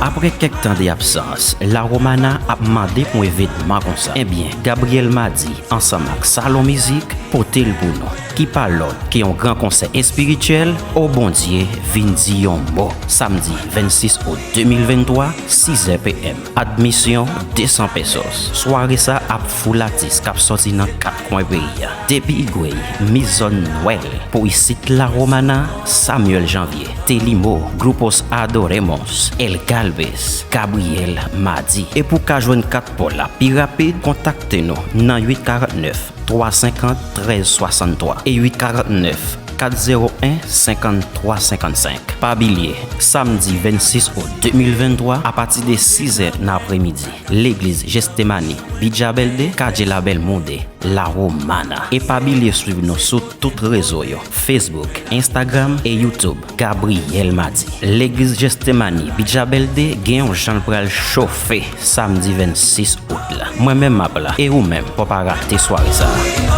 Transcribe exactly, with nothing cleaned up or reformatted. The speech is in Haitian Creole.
Apre kèk tan de absans, La Romana ap mande pou evenman konsa. Ebyen, Gabriel Madi, ansanm ak Salon Mizik, pote l pou nou. Ki pa lòt ke yon gran konsè espirityèl, O Bondye, vin di yon mo. Samdi vennsis out de mil venntwa, sizè P M. Admisyon, de san pesos. Sware sa ap full atis k ap sòti nan kat kwen peyi a. Depi Igwey, Mizòn Nwèl, pou isit La Romana, Samuel Janvier, Telimo, Grupos Adoremos, El Galvez, Gabriel Madi. E pou ka jwenn kat pòl la pi rapid, kontakte nou nan uit karant nèf, twa senkant, trèz swasanntwa e uit karant nèf, kat zewo en, senkanntwa senkannsenk. Pa bliye, samdi vennsis out de mil venntwa, apati de sizè nan apremidi, legliz Jestemani, Bidjabèlde, Kadje Labèl Moudé, La Romana. E pa bliye swiv nou sou tout rezo yo, Facebook, Instagram e YouTube, Gabriel Madi. Legliz Jestemani, Bidjabèlde, gen yon jan l pral chofe samdi vennsis out la. Mwen menm m ap la, e ou menm, fò pa rate sware sa a.